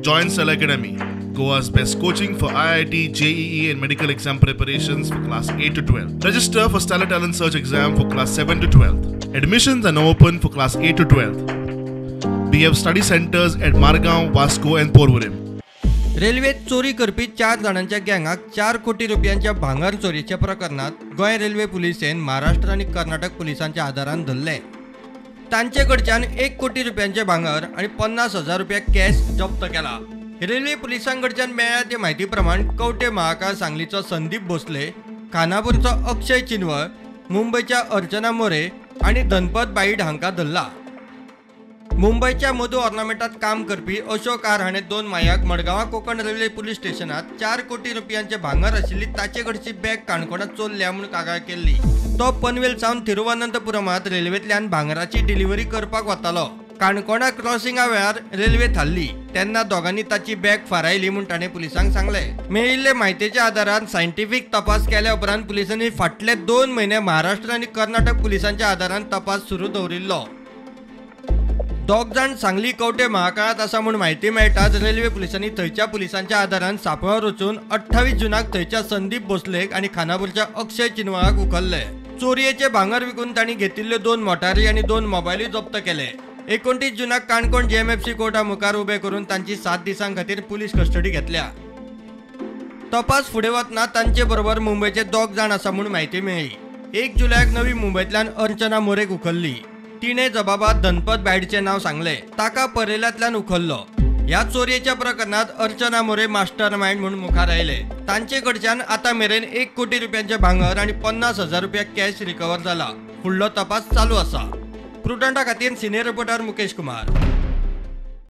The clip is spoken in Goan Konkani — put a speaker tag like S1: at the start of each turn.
S1: Join Stellar Academy, Goa's best coaching for IIT, JEE and medical exam preparations for class 8 to 12. Register for Stellar Talent Search exam for class 7 to 12. Admissions are now open for class 8 to 12. We have study centers at Margao, Vasco and Porvorim.
S2: रेल्वेत चोरी करपी 4 जाणांच्या गँगाक 4 कोटी रुपयांच्या भांगर चोरयेच्या प्रकरणात गोंय रेल्वे पुलिसेन महाराष्ट्र आनी कर्नाटक पुलिसांच्या आदारान धरले. तांचे कडच्यान 1 कोटी रुपयांचे भांगर आनी 50,000 रुपया कॅश जप्त केला. रेल्वे पुलिसांकडच्यान मेळ्ळ्या ते म्हायती प्रमाण कवटे महाकाळ सांगलीचो संदीप भोसले, खानापूरचो अक्षय चिनवळ, मुंबयच्या अर्चना मोरे आनी धनपत बाईड हांकां धरला. मुंबयच्या मधू ऑर्नामेंटात काम करपी अशोक आर हाणें 2 मायाक मडगांवां कोंकण रेल्वे पुलीस स्टेशनात 4 कोटी रुपयांचे भांगर आशिल्ली ताचे कडची बॅग काणकोणांत चोरल्या म्हूण कागाळ केल्ली. तो पनवेल सावन तिरुवनंतपुरमात रेल्वेंतल्यान भांगराची डिलिव्हरी करपाक वतालो. काणकोणा क्रॉसिंगा वेळार रेल्वे थारली तेन्ना दोगांनी ताची बॅग फारायली म्हूण ताणें पुलिसांक सांगलें. मेळिल्ले म्हायतेच्या आदारान सायंटिफीक तपास केल्या उपरांत पुलिसांनी फाटले 2 म्हयने महाराष्ट्र आनी कर्नाटक पुलिसांच्या आदारान तपास सुरू दवरिल्लो. 2 जाण सांगली कवटे महाकाळांत आसा म्हूण म्हायती मेळटाच रेल्वे पुलिसांनी थंयच्या पुलिसांच्या आदारान सांपळार वचून 28 जूनाक थंयच्या संदीप भोसलेक आनी खानापूरच्या अक्षय चिनवळाक उखल्ले. चोरयेचे भांगर विकून तांणी घेतिल्ल्यो 2 मोटारी आनी 2 मोबायलूय जप्त केले. 29 जूनाक काणकोण JMFC कोर्टा मुखार उबे करून तांची 7 दिसां खातीर पुलीस कस्टडी घेतल्या. तपास फुडें वतना तांचे बरोबर मुंबयचे 2 जाण आसा म्हूण म्हायती मेळ्ळी. 1 जुलयाक नवी मुंबयंतल्यान अर्चना मोरेक उखल्ली. तिणें जबाबात धनपत बायडचें नांव सांगलें. ताका परेलांतल्यान उखल्लो. ह्या चोरयेच्या प्रकरणात अर्चना मोरे मास्टर मायंड म्हूण मुखार आयले. तांचे कडच्यान आतां मेरेन 1 कोटी रुपयांचे भांगर आनी 50,000 रुपया कॅश रिकवर जाला. फुडलो तपास चालू आसा. प्रुडंटा खातीर सिनियर रिपोर्टर मुकेश कुमार.